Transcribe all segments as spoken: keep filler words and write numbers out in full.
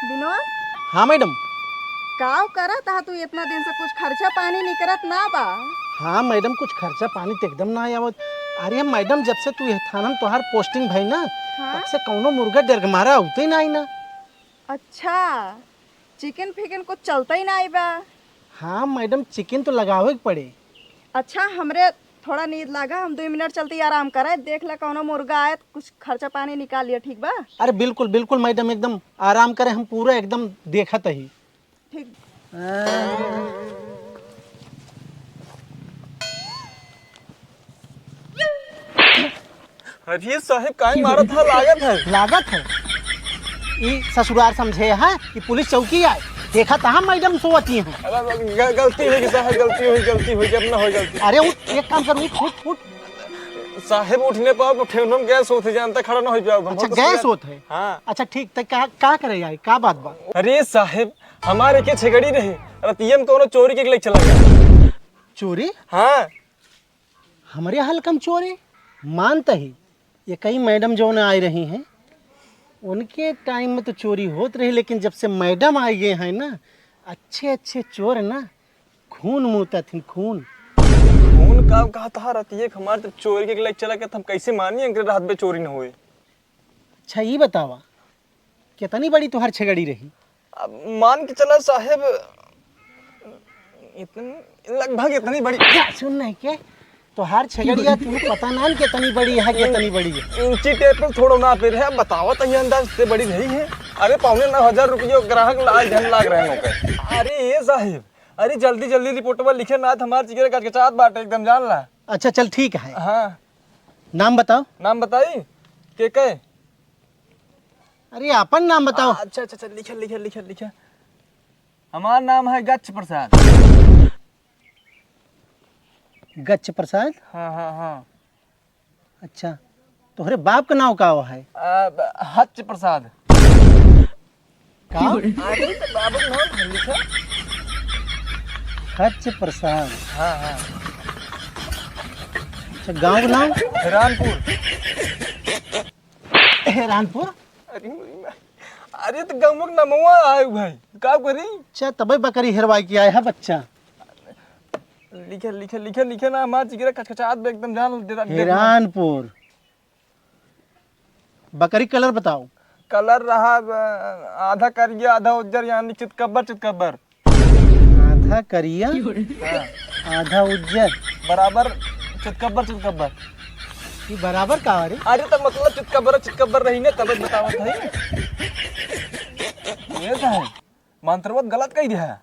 विनोद, हाँ मैडम। काव करत हा तू? इतना दिन से कुछ खर्चा पानी निकरत ना बा। हाँ मैडम, कुछ खर्चा पानी तो एकदम ना आवत। अरे मैडम, जब से तू यह थाना में तोहार पोस्टिंग भई ना, हाँ? तब से कौनो मुर्गा डेरगमारा आवते ना आई ना। अच्छा, चिकन फिकन कुछ चलता ही ना आई बा। हाँ मैडम, चिकन तो लगावे के पड़े। अच्छा, हमरे थोड़ा नींद लागा, हम दुई मिनट चलती आराम करे, देख ले कौनो मुर्गा आए, कुछ खर्चा पानी निकाल लिया, ठीक बा? अरे बिल्कुल, बिल्कुल मैडम, एकदम आराम करे, हम पूरा एकदम देखत ही। ठीक। अरे साहेब, काहे मारत है? लागत है। लागत है। ई ससुरार समझे है कि पुलिस चौकी आए। देखा था मैडम सोवती हैं। अरे, ग-, गलती होई गई साहेब, गलती होई, गलती होई, अब ना होई गलती। अरे उठ, एक काम कर, उठ, उठ, उठ। साहेब उठ नहीं पाओ, ठेहुन में गैस होत है, जानता खड़ा ना हो पाओ। अच्छा, बहुत गैस होत है? हाँ। अच्छा ठीक, तो का, का करे आई, का बात बा? अरे साहेब, हमारे के छेगड़ी रही, रतिया में कौनो चोरी के लेके चला गया। चोरी? हाँ। हमरे हल्का में चोरी? मानता ही, ये कई मैडम जौन आए रही हैं, उनके टाइम में तो चोरी होत रही, लेकिन जब से मैडम आ गए हैं ना, अच्छे अच्छे चोर ना खून मुँहता थिन, खून। खून का कहा था रतिये हमार तो चोरी के लेके चला गया, तो हम कैसे मानी अगर रात में चोरी न होए? अच्छा, ये बतावा, कितनी बड़ी तुहार छेगड़ी रही? अब मान के चला साहेब, इतन-, लगभग इतनी बड़ी। क्या सुन नहीं के? तुहार छेगड़िया तुम्हें पता ना कितनी बड़ी है, कितनी बड़ी है। इंची टेप पे थोड़ा ना पे रहे, अब बतावा तो ये अंदाज से बड़ी नहीं है। अरे पौने नौ हजार रुपये ग्राहक लाल झन लाग रहे हैं ओकर। अरे ये साहेब, अरे जल्दी जल्दी रिपोर्टवा लिखे ना, तो हमार जिगर गटगटात बाटे एकदम, जान ला। अच्छा चल ठीक है। हाँ। नाम बताओ। नाम बताई? के के? अरे अपन नाम बताओ। अच्छा अच्छा अच्छा, लिखे लिखे लिखे लिखे। हमार नाम है गच्छ प्रसाद। गच्छ प्रसाद? हाँ हाँ हाँ। अच्छा, तोहरे बाप का नाम का है? आ, ब-, हच्च प्रसाद। का? अरे तो बाबू का नाम है लिखा। हच्च प्रसाद। हाँ हाँ। अच्छा, गाँव का नाम? रामपुर। हेरानपुर? अरे, अरे तो गाँव का नमवा आए भाई, का करी? अच्छा, तबे बकरी हेरवाई के आए है बच्चा। लिखे लिखे लिखे लिखे ना, हमार जिगरा कचकचात बे एकदम, जान दे, दे, दे। हेरानपुर। बकरी कलर बताओ। कलर रहा, अ, आधा करिया आधा उज्जर, यानी चितकबर चितकबर। आधा करिया, हाँ। आधा उज्जर। बराबर चितकबर चितकबर। ये बराबर का रे? अरे तो मतलब चितकबर चितकबर रही ने, तब बतावत है। ये तो है। मंत्रवत गलत कही दिया है।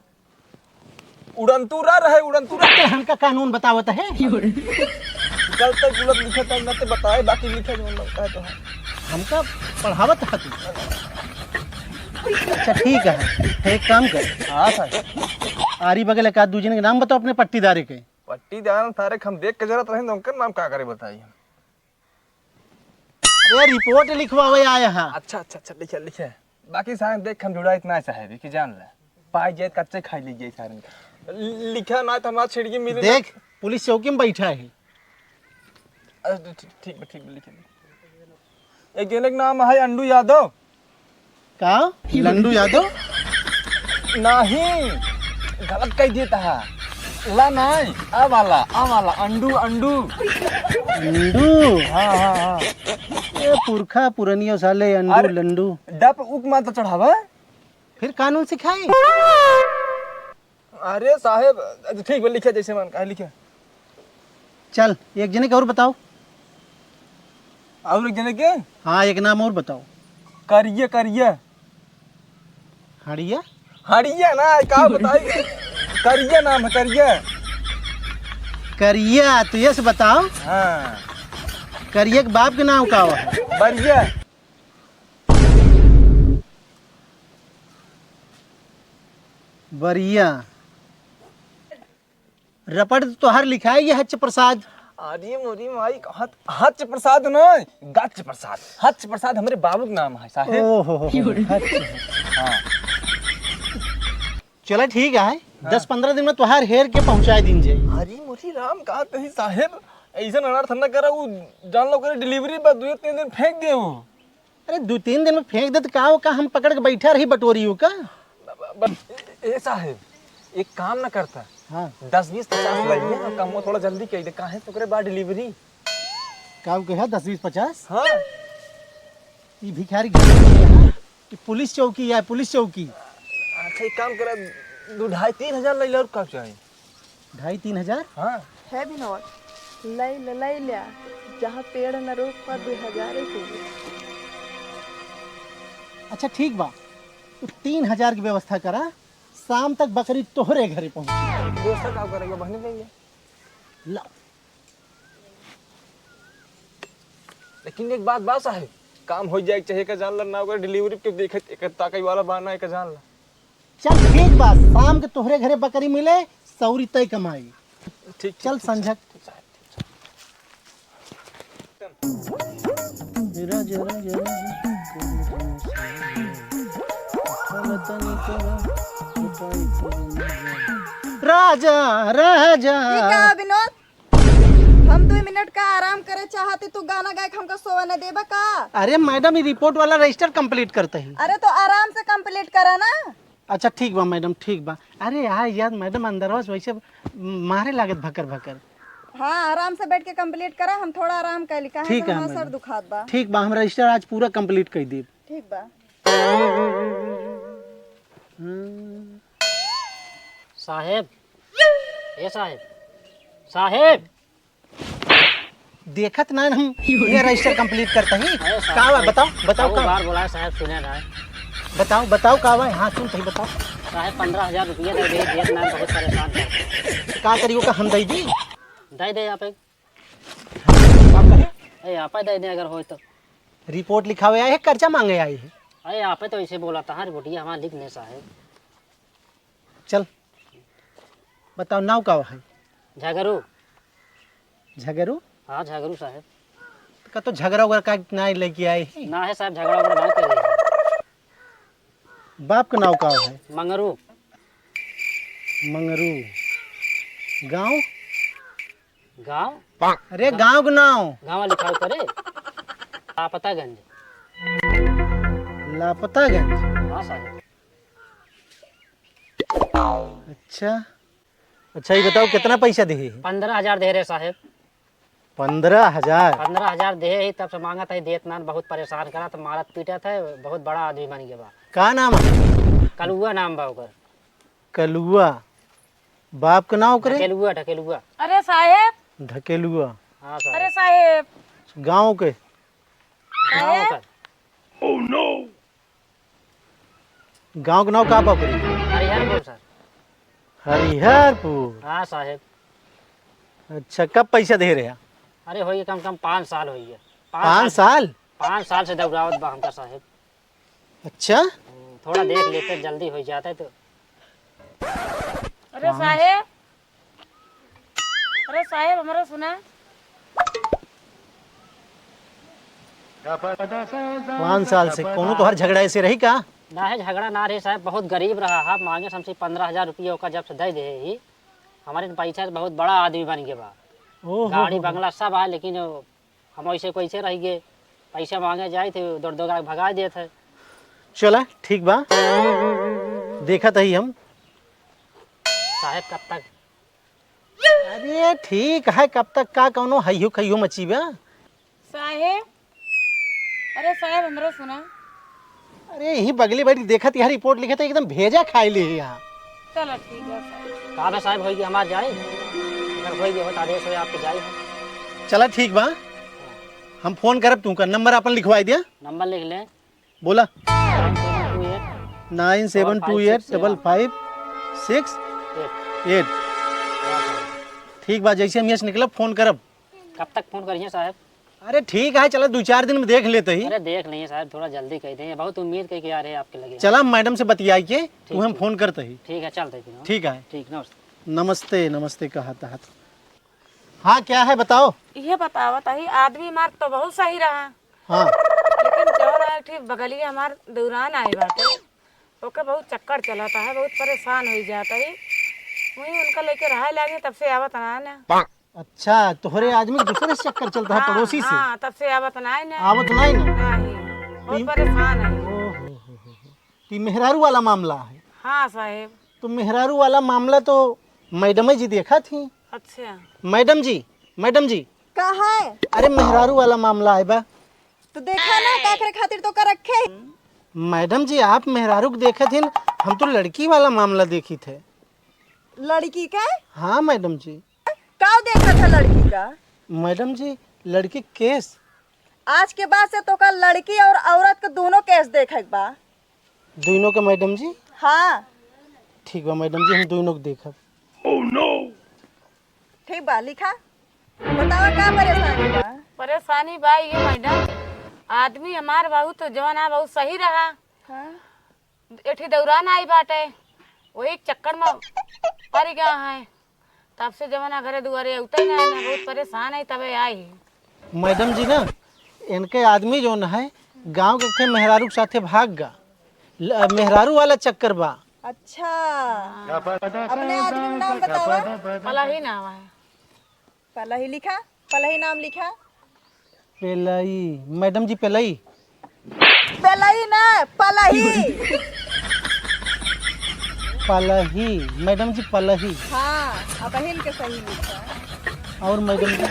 उड़नतुरा रहे, उड़नतुरा। ते हमका कानून बतावत है। गलत गलत लिखे तो न ते बताए, बाकी लिखे जो मन कहे तो है। हमका पढ़ावत है तू। अच्छा ठीक है, तो एक काम कर। हाँ सर। आरी बगल एक आध दू जने के नाम बताओ अपने पट्टीदारे के। पट्टीदार सारे हम देख के जरूरत रहे, उनका नाम का करे बताइए। अरे रिपोर्ट लिखवावे आए हैं। अच्छा अच्छा अच्छा, लिखे लिखे। बाकी साहब देख हम जुड़ा इतना चाहे भी कि जान ले, पाई जाए कच्चे खाई लीजिए सारे। लिखा ना तो हमारा छिड़की मिले ना। देख पुलिस चौकी में बैठा है। अरे, ठीक, ठीक बा, ठीक बा, लिखे। एक जने के नाम है अंडू यादव। का? लंडू यादव? नहीं, गलत कह दिए तहा। ला नहीं, आ वाला, आ वाला, अंडू, अंडू। अंडू? हाँ, हाँ, हाँ। ये पुरखा पुरनियो साले अंडू अरे, लंडू। डप उक मार तो चढ़ावा। फिर कानून सिखाई? अरे साहेब, अच्छा, ठीक बा, लिखे जैसे मन कहे, लिखे। चल, एक जने के और बताओ। और एक जने के? हाँ, एक नाम और बताओ। करिया, करिया। हड़िया? हड़िया ना, का बताई? करिया नाम है, करिया। करिया, तो ये से बताओ। हाँ। करिया के बाप के नाम का हुआ है? बरिया। बरिया। रपट तो तोहार लिखाई है हच प्रसाद। अरे मोरी माई, हच, हच प्रसाद ना, गच प्रसाद। हच प्रसाद हमरे बाबू के नाम है, साहेब। ओहो हो हो, हच। हाँ। चला ठीक है, हाँ। दस पन्द्रह दिन में तोहार हेर के पहुँचाए दिन जाई। अरे मोरी राम, का कही साहेब, ऐसा अनर्थ न करा, उ जान लो करे डिलीवरी पर दो तीन दिन फेंक दे वो। अरे, दो तीन दिन में फेंक दे तो का हो, का हम पकड़ के बैठा रही बटोरी हो का? ब-, ब-, ए, ए साहेब, एक काम न करता। हाँ। दस, बीस, पचास लइया, हम काम थोड़ा जल्दी कइ दे, काहे तो ओकरे बाद delivery। का कहा, दस, बीस, पचास? हाँ। ई भिखारी घर में है, ई पुलिस चौकी है, पुलिस चौकी। अच्छा, एक काम करा, दो, ढाई, तीन हजार लइ ला, और का चाही? ढाई तीन हजार? हाँ। है विनोद, लइ ले, लइ ले, जहाँ पेड़ न रोक पा दो हजारे के। अच्छा ठीक बा, तू तीन हजार की व्यवस्था करा, शाम तक बकरी तोहरे घरे पहुँची। व्यवस्था का करेगा, बहने देंगे। ला। लेकिन एक बात बा साहेब, काम होइ जाए के चाहिए, का जान ला ना, ओकर delivery के देखे, एक ताकई वाला बहाना है, का जान ला। चल ठीक बा, शाम के तोहरे घरे बकरी मिले, सौरी तय कमाई। ठीक, ठीक, चल ठीक, संझक। ठीक, ठीक। राजा, राजा। ठीक है विनोद, हम दो मिनट का आराम करे चाहते, तू गाना गाए के हमका सोवे न देबा का? अरे मैडम, ये रिपोर्ट वाला रजिस्टर कंप्लीट करते ही। अरे तो आराम से कंप्लीट करा ना। अच्छा ठीक बा मैडम, ठीक बा। अरे यार, यार मैडम, अंदरवा से वैसे मारे लागत भकर भकर। हाँ, आराम से बैठ के कंप्लीट करा, हम थोड़ा आराम कर ली, काहे ठीक कि है हमार मैडम। सर दुखात बा। ठीक बा, हम रजिस्टर आज पूरा कंप्लीट कर देब। ठीक बा। हम्म। साहेब, ए साहेब, साहेब। देखत ना हम, ये रजिस्टर कंप्लीट करता ही। अरे साहब, का बा? बताओ, बताओ कई का बा? बार बोलाए साहब, सुने ना। बताओ, बताओ का बा? हाँ, सुन तही बताओ। साहब, पन्द्रह हजार रुपया दे दे, देत ना, बहुत परेशान कर। का करियो का हम दे दी? दे दे आप एक। का करे? ए, आप ही दे दे अगर होय तो। रिपोर्ट लिखावे आए है, कर्जा मांगे आए है? अरे आप ही तो ऐसे बोला था, रिपोर्टिया हमारा लिख नहीं साहब। चल, बताओ, नाव का है? झगरू। झगरू? हाँ, झगरू साहेब। तो का तो झगड़ा वगैरह का ना लेके आए ही? ना है साहेब, झगड़ा वगैरह ना करे। बाप का नाव का है? मंगरू। मंगरू। गांव? गांव? अरे, गांव का नाव। गांव लिखाव करे। लापतागंज। लापतागंज? हाँ साहेब। अच्छा। अच्छा, ये बताओ, कितना पैसा दे है? पन्द्रह हजार दे रहे साहेब। पन्द्रह हजार? पन्द्रह हजार दे ही, तब से मांगत है, देत ना, बहुत परेशान करत, मारत पीटत है, बहुत बड़ा आदमी बन गया बा। का नाम है? कलुआ नाम बा ओकर। कलुआ? बाप के नाम ओकरे? ढकेलुआ, ढकेलुआ। अरे साहेब। ढकेलुआ। हाँ साहेब। अरे साहेब। गांव के? गांव का। गांव के नाम का बा ओकरे? हरिहरपुर सर। हरिहरपुर? हाँ साहेब। अच्छा, कब पैसा दे रहे हैं? अरे होइए कम कम पाँच साल होइए। पाँच पाँच साल? साल? पाँच साल से दौड़ावत बा हमका साहेब। अच्छा? हम्म, थोड़ा देख लेते, जल्दी हो जाता है तो। अरे साहेब, अरे साहेब, हमरा सुना। पाँच साल से कौनो तोहर झगड़ा ऐसे रही का? ना है, झगड़ा ना रहे साहेब, बहुत गरीब रहा है, मांगे हमसे पन्द्रह हजार रुपया ओका जब से दे दे ही, हमारे पैसा से बहुत बड़ा आदमी बन गया बा। ओहो गाड़ी हो हो। बंगला सब है, लेकिन हम ऐसे कैसे रह गए, पैसा मांगे जाए थे, दौड़ दौड़ा के भगा देते। चला, ठीक बा, देखत ही हम। साहेब, कब तक? अरे, ठीक है, कब तक का कौनो हइयो खइयो मची बा? साहेब, अरे साहेब, हमरो सुना। अरे, यही बगली बैठ के देखत, यहाँ रिपोर्ट लिखे तो एकदम भेजा खाई ले यहाँ। चलो, ठीक है साहेब। का बा साहेब, होई कि हमार जाए? अगर होई कि हो तो आदेश होई आपके जाए हम। चला, ठीक बा, हम फोन करब तुमका, नंबर अपन लिखवाई दिया। नंबर लिख ले। बोला। Nine seven two eight double five six eight. ठीक बा, जैसे हम यहाँ से निकलब, फोन करब। कब तक फोन करिए साहब? अरे ठीक है, चला दो चार दिन में देख लेते ही। अरे देख लेंगे साहब, थोड़ा जल्दी कह दें, बहुत उम्मीद करके आ रहे हैं आपके लगे। चला मैडम से बतियाई के ठीक, तुम्हें हम ठीक। फोन करते ही। ठीक है, चलते फिर, हाँ। ठीक है। ठीक, नमस्ते। नमस्ते, नमस्ते कहा तहत। हाँ, क्या है बताओ। ये बतावत ही, आदमी हमार तो बहुत सही रहा। हाँ। लेकिन जौन है, ठीक बगलिए हमार दौरान आए बाटे, ओके बहुत चक्कर चलता है, बहुत परेशान हो जाता है। वहीं उनका लेके रहा लागे, तब से आवत ना है ना। अच्छा, तोहरे आदमी के दूसरे से चक्कर चलता है, हाँ, पड़ोसी से? हाँ, तब से आवत ना है ना। आवत ना है ना? नहीं। बहुत परेशान है। ओहो हो हो हो। तो ये मेहरारू वाला मामला है? हाँ साहेब। तो मेहरारू वाला मामला तो मैडम जी देखा थी। अच्छा। मैडम जी, मैडम जी। का है? अरे मेहरारू वाला मामला है बा। तो देखा ना, काकरे खातिर तो कर रखे। मैडम जी, आप मेहरारू के देखत हिन, हम तो लड़की वाला मामला देखी थे। लड़की का? हाँ मैडम जी। का देखत है लड़की का? मैडम जी, लड़की केस। आज के बाद से तोका लड़की और औरत के दोनों केस देखे के बा। दोनों के मैडम जी? हाँ। ठीक बा मैडम जी, हम दोनों के देखब। ठीक बा, लिखा। बतावा का परेशानी बा? परेशानी बा ये मैडम, आदमी हमार बहुत जवान आ, बहुत सही रहा। हाँ। एठी दौरान आई बाटे, वही चक्कर में पड़ गया है। तब से जवाना घरे दुआरे उतई ना है, बहुत परेशान है, तबे आई। मैडम जी ना, इनके आदमी जौन है, गांव के एक ठे मेहरारू के साथे भाग गा। ल-, मेहरारू वाला चक्कर बा। अच्छा। अपने आदमी के नाम बतावा। पलाही नाम है। पलाही लिखा, पलाही नाम लिखा। पेलई, मैडम जी पेलई। पेलई ना, पलाही। पलाही, मैडम जी पलाही। हाँ, अबहिन के सही लिखा। और मैडम जी?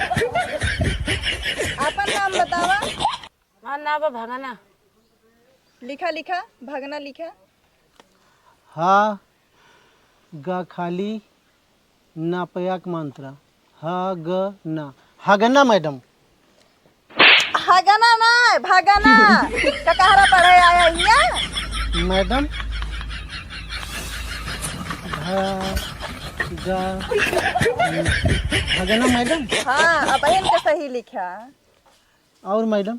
आपन नाम बतावा। हमार नाम बा भगना। लिखा, लिखा, भगना लिखा। हा, ग खाली, ना पे एक मंत्र। ह ग ना। हगना मैडम। हगना ना, भगना। ककहरा पढ़े आया हिया? मैडम। भ ग न। हगना मैडम। हाँ, अबहिन के सही लिखा। और मैडम?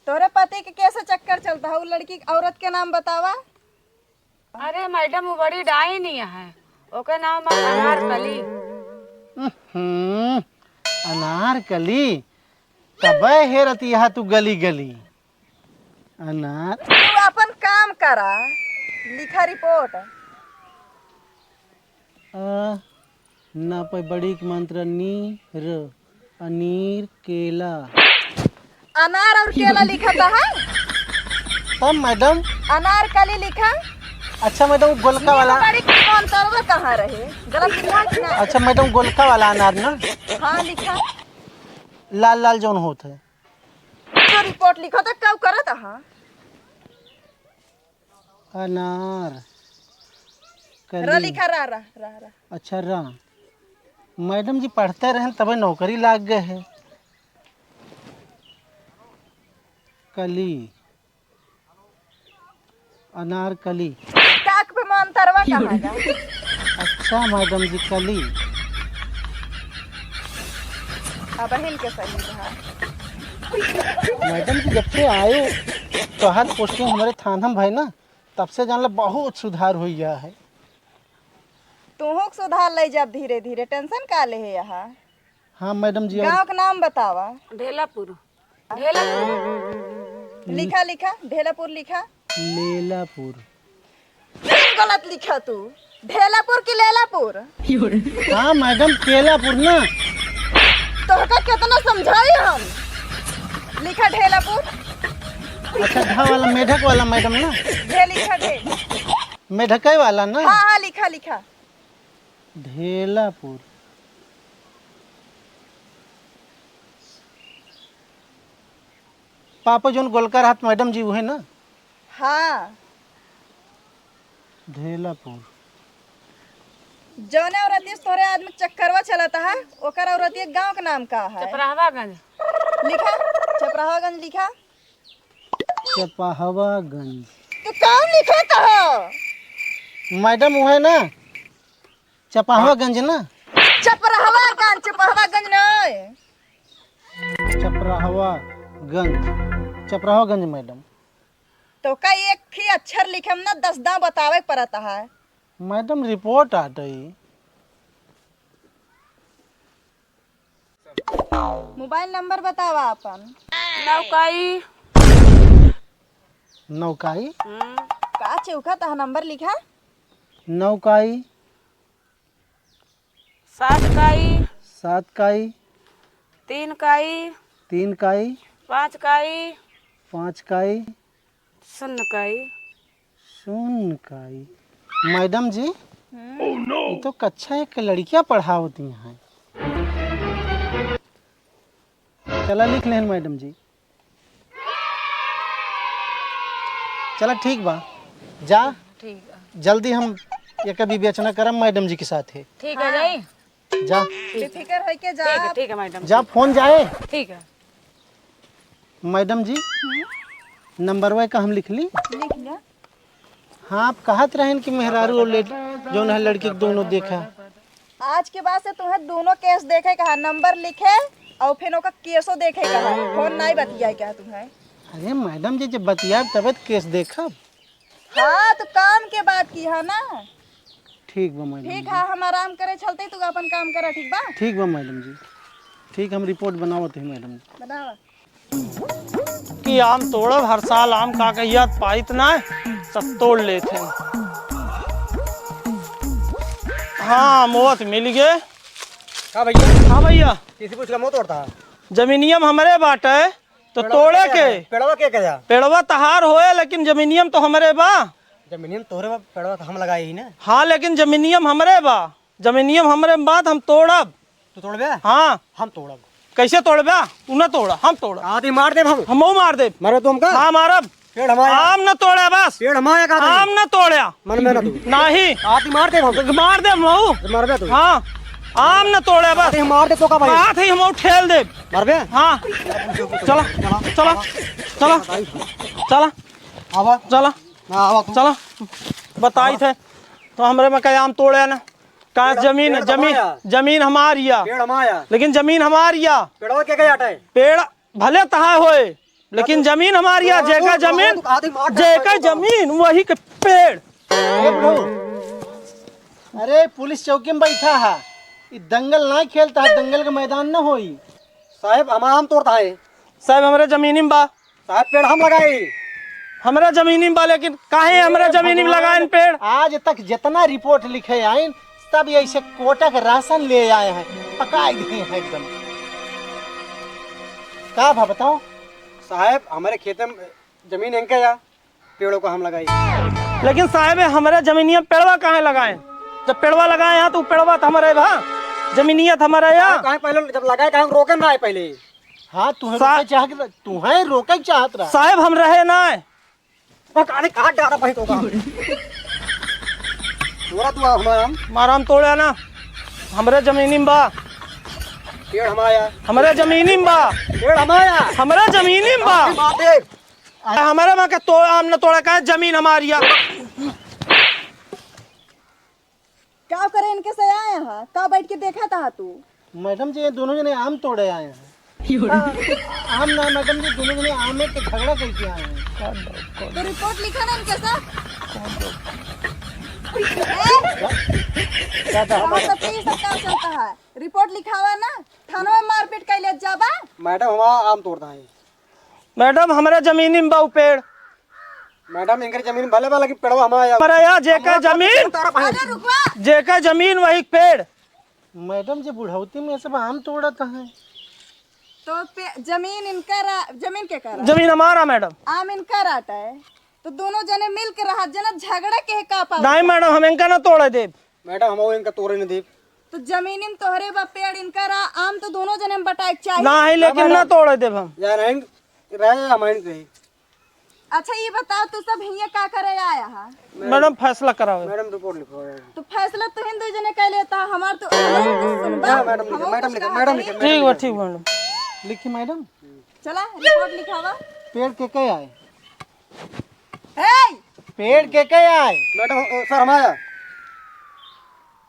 तोहरे पति के कैसे चक्कर चलता है? उ लड़की, औरत के नाम बतावा। अरे मैडम, वो बड़ी डाइन ही है, ओके नाम बा अनारकली। हम्म, अनारकली, तबे हेरत यहाँ तू गली गली। अनार। तू अपन काम करा, लिखा रिपोर्ट। अ, ना पे बड़ी के मंत्र नी र, अनीर केला। अनार और केला लिखा था है? तब मैडम। अनार कली लिखा। अच्छा मैडम, गोलका वाला। बड़ी के मंत्र कहाँ रहे? गलत लिखा कि ना? अच्छा मैडम, गोलका वाला अनार ना? हाँ लिखा। लाल लाल जौन होत है। तो रिपोर्ट लिखा था, कब करत हा? अनार कली। र लिखा, रा, रा, रा, रा। अच्छा, रा। मैडम जी पढ़ते रहन, तबे नौकरी लाग गए है। कली, अनार कली। काक पे मंतरवा कहाँ गा? अच्छा, मैडम जी, कली। अबहिन के सही रहा। मैडम जी, जब से आयो, तोहार पोस्टिंग हमारे थाना में भई ना, तब से जान ला बहुत सुधार हो गया है। तुहूँ के सुधार ले जाब धीरे धीरे, टेंशन का ले है यहाँ? हाँ मैडम जी, और गाँव के नाम बतावा। ढेलापुर। ढेलापुर। लिखा, लिखा, ढेलापुर लिखा। लेलापुर। गलत लिखा तू, ढेलापुर की लेलापुर? हाँ मैडम, केलापुर ना। तोहका कितना समझाई हम। लिखा ढेलापुर। अच्छा, ढा वाला, मेढक वाला मैडम ना? ढे लिखा, ढे। मेढके वाला ना? हाँ, हाँ, लिखा, लिखा। ढेलापुर। पापा जौन गोलका रहत मैडम जी, उहे ना? हाँ। ढेलापुर। जौने औरतिया से तोहरे आदमी चक्करवा चलत है, ओकर औरतिया गाँव के नाम का है? चपराहवागंज। लिखा, चपराहवागंज लिखा। चपहवागंज। तू कौन लिखत हो? मैडम, उहे ना, चपहवागंज ना? चपरहवागंज, चपहवागंज नहीं। चपरहवागंज, चपरहवागंज मैडम। तोका एक ही अक्षर लिखे में ना दस दाँव बतावे के पड़त है। मैडम, रिपोर्ट आ गई। मोबाइल नंबर बतावा अपन। नौकाई। नौकाई? हम्म। का चौका तहा नंबर लिखा? नौकाई। सात काई। सात काई। तीन काई। तीन काई। पाँच काई। पाँच काई। शून्य काई। शून्य काई। मैडम जी, हम्म? ये तो कक्षा एक के लड़कियां पढ़ावती हैं। चला लिख लेहन मैडम जी। चला ठीक बा, जा। ठीक बा। जल्दी हम एक विवेचना करम मैडम जी के साथ है। ठीक है, हाँ। जाई। जा। बेफिक्र होइके जा। ठीक है, ठीक है मैडम। जा, फोन जाए। ठीक है। मैडम जी, हम्म? नंबरवा का हम लिख ली? लिख लिया। हाँ, आप कहत रहेन कि मेहरारू और लेट जौन है लड़की के दोनों देखा। आज के बाद से तुम्हें दोनों केस देखे कहा, नंबर लिखे और फिर ओका केसो देखे कहा, फोन नहीं बतियाए कहा तुम्हें। अरे मैडम जी, जब बतियाब तबे तो केस देखब। हाँ, तो काम के बात की है ना। ठीक बा मैडम ठीक जी। है, हम आराम करे चलते, तू अपन काम करा, ठीक बा? ठीक बा मैडम जी, ठीक, हम रिपोर्ट बनावत ही मैडम जी। बनावा। कि आम तोड़ब, हर साल आम का कहिया पाइत ना, सब तोड़ लेत हैं। हाँ, मोत मिल गए। का भैया? हाँ भैया। किसी पूछ का मोत तोड़ता है? जमीनियम हमरे बाटे, तो पेड़वा तोड़े के के? है? पेड़वा के कहे? पेड़वा तहार होए, लेकिन जमीनियम तो हमरे बा। जमीनियम तोहरे बा, पेड़वा तो हम लगाए ही ना। हाँ, लेकिन जमीनियम हमरे बा, जमीनियम हमरे बा, तो हम तोड़ब। तू तोड़बे? हाँ। हम तोड़ब। कैसे तोड़बे? तू ना तोड़ा, हम तोड़ब। आती मार देब हम। हमहू मार देब। मारबे तू हमका? हाँ, मारब। पेड़ हमारा। आम न तोड़े बस। पेड़ हमारा का आम न तोड़े। मन में ना तू। नहीं। आती मार देब हम। मार देब हमहू। मारबे तू। हाँ। आम न तोड़े बस। आती मार दे तो का भाई? बात है हमहू ठेल देब। मारबे? हाँ। चला, चला, चला, चला। आवा। चला। ना, आवा तू। चला। बताई थे। तो हमरे में का आम तोड़े ना। का पेड़, जमीन, पेड़ जमीन, हमारा। जमीन हमारी या। पेड़ हमारा। लेकिन जमीन हमारी या। पेड़वा के कहे आटा है? पेड़ भले तहार होए, लेकिन जमीन हमारी या, हाँ, जेका हाँ, जमीन, हाँ, हाँ, हाँ, जेका हाँ। जमीन वही के पेड़। ए बुढ़ऊ, अरे पुलिस चौकी में बैठा है, ई दंगल ना खेलता है, दंगल के मैदान ना होई। साहेब, हम आम तोड़ता है। साहेब, हमरे जमीनी में बा। साहेब, पेड़ हम लगाई। हमरे जमीनी में बा, लेकिन काहे हमरे जमीनी में लगाइन पेड़? आज तक जितना रिपोर्ट लिखे आइन, सब ऐसे कोटा के राशन ले आए हैं, पकाई दिए हैं एकदम। का भा बताओ? साहेब, हमरे खेते में जमीन इनके या, पेड़ों को हम लगाई। लेकिन साहेब, हमरे जमीनिया में पेड़वा काहे लगाए? जब पेड़वा लगाए हैं, तो पेड़वा तो हमरे बा, जमीनिया तो हमरे या। काहे पहले जब लगाए, काहे रोके ना आए पहले? हाँ, तुहें सा- रोके चाहत रह-, तुहें रोके चाहत रहा। साहेब, हम रहे ना। अरे, कहाँ डाला भाई तो का? तोरा तू हमारा आम। हमारा आम तोड़ा ना। हमरे जमीनी में बा। पेड़ हमारा। हमरे जमीनी में बा। पेड़ हमारा। हमरे जमीनी में बा। आपकी माँ देख। हमरे माँ के तो आम न तोड़ा, का जमीन हमारी है। का करे इनके से आया है? का बैठ के देखा था तू? मैडम जी, ये दोनों जने आम तोड़े आए हैं। आम ना मैडम जी, दोनों जने आम के झगड़ा करके आए हैं। तो रिपोर्ट लिखा ना इनके साथ। ए? क्या था? कहाँ से पी सब क्या चलता है? रिपोर्ट लिखावा ना, थाना में मारपीट कर ले जाबा। मैडम, हमारा आम तोड़ता है। मैडम, हमरे जमीनी में बा उ पेड़। मैडम, इनकर जमीन भले बा, लेकिन पेड़वा हमारा या। हमारा या जेकर हमारा जमीन, तारा भाई। अरे रुकवा। जेकर जमीन वही पेड़। मैडम, जे बुढ़ौती में सब आम तोड़त हैं। तो पे-, जमीन इनकर आ, जमीन के करा? जमीन हमारा मैडम। आम इनकर आटा है, तो दोनों जने मिल के रहा, जना झगड़ा के का पावा? नहीं मैडम, हम इनका ना तोड़े देब। मैडम, हम इनका तोड़े न देब। तो जमीन में तोहरे बा, पेड़ इनकर आ, आम तो दोनों जने में बटाए के चाहिए। नहीं, लेकिन ना मैडम। ना तोड़े देब हम। या नहीं, रहे या हम रही। अच्छा, ये बताओ, तू सब हियाँ का करे आया है? मैडम, फैसला करावे। मैडम, रिपोर्ट लिखवावे। तो फैसला तो हिंदू जने कह लेता, हमार तो, हमार तो सुनबा। हाँ, मैडम, लिखा, हमहू मैडम, कुछ लिखा, कहा मैडम, करी। लिखा, ठीक बा, मैडम। ठीक बा। लिखी, मैडम। चला, रिपोर्ट लिखावा। पेड़ के के आए? ए! पेड़ के के आए? मैडम, ओ, सर, हमारा।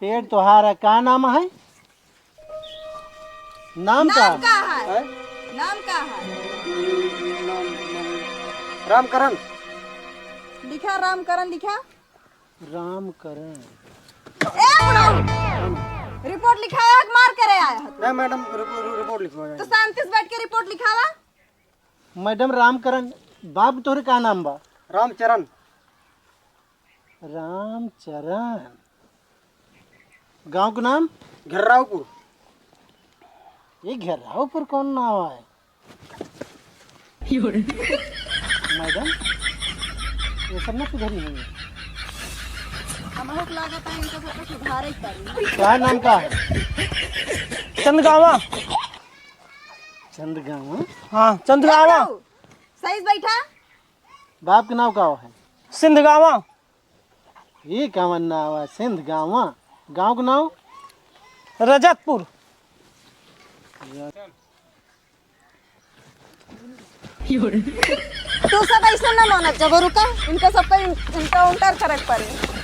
पेड़ तोहारा का नाम है? नाम का? नाम का है? हैं? नाम का है? रामकरण। लिखा, रामकरण लिखा। रामकरण। ए बुढ़ऊ! रिपोर्ट लिखाया है कि मार करे आया है तू? नहीं मैडम, रिपो-, रिपोर्ट लिखवाया है। तो शांति से बैठ के रिपोर्ट लिखावा। मैडम रामकरण, बाप तोहरे का नाम बा? रामचरण। रामचरण। गांव के नाम? घेर्रावपुर। ये घेर्रावपुर कौन नाम है? मैडम, ये सब ना सुधरी हुई है। हमहू के लागत है इनका सबके सुधारे के पड़ी। क्या नाम का है? चंदगावा। चंदगावा? हाँ, चंदगावा। ए बाबू, सही से बैठा। बाप के नाम का है? सिंधगावा। ये कवन नाम है? सिंधगावा। गांव के नाम? रजतपुर। तू सब ऐसे ना मानत जब रुका, इनका सबका इन-, encounter करे के पड़ी।